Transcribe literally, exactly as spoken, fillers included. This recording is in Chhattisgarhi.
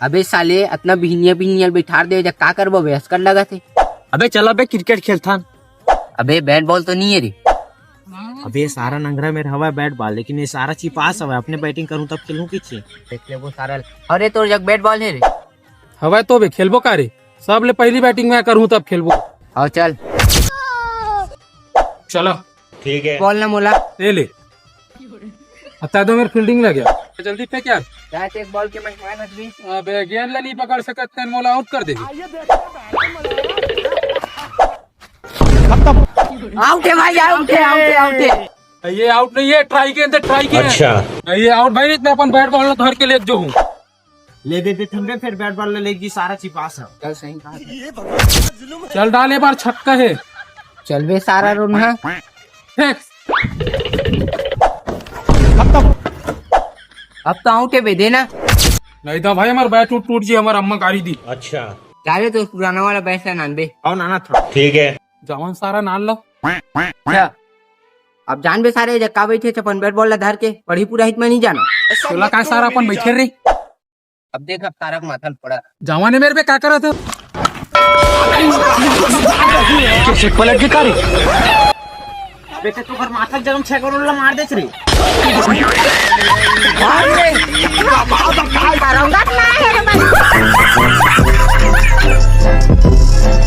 अबे साले, अतना बिहनिया बिहनिया बैठार दे, जब का करबो बे, अस्कर लगत हे। अबे चल बे, क्रिकेट खेलथन। अबे बैट बॉल तो नहीं है रे। अबे सारा नंगरा मेर हवा बैट बॉल, लेकिन ये सारा चिपास हवा। अपने बैटिंग करूँ तब खेलूँ किसे? देख ले वो सारा। अरे तोर जग बैट बॉल है रे। हवा तो बे खेलबो का रे? सबले पहली बैटिंग मैं करूँ तब खेलबो। हाँ चल। चलो। ठीक है। बॉल ना मोला। ले ले। हटा दो, मेरे फील्डिंग लग गया। जल्दी फेंक यार। क्या एक बॉल के मेहमान हट गई। अबे गेंद ला नहीं पकड़ सकत तेन, मोला आउट कर दे। आउट है भाई, आउट है, आउट है, आउट है। ये आउट नहीं है, ट्राई गेंद है, ट्राई गेंद। अच्छा। ये आउट भाई, इतना अपन बैट बॉल धर के ले जो हूँ। ले दे दे थंबे, फिर बैट बॉल ले लेगी, सारा चिपास है। चल सही कहा। चल डाल, ये बार छक्का है। चल बे सारा रोना। फेंक। अब तो आउट है बे, देना। नहीं तो भाई, हमारा बैट टूट टूट जी, हमारा अम्मा गाड़ी दी। अच्छा। जा बे, तो पुराना वाला बैट है नान बे। आओ नाना थोड़ा। ठीक है। जवान सारा नान लो। अच्छा। अब जान बे सारे, जब का बैठे अपन बैट बॉल ला धर के, पढ़ी पूरा हित में नहीं जाना। चला का सारा अपन बैठे रे। अब देख, अब तारक माथा ल पड़ा। जवान है मेरे पे, क्या कर रहा था? कैसे पलट के तारे? बेटे, तो माथा जन्म छह करोड़ ला मार दे रे।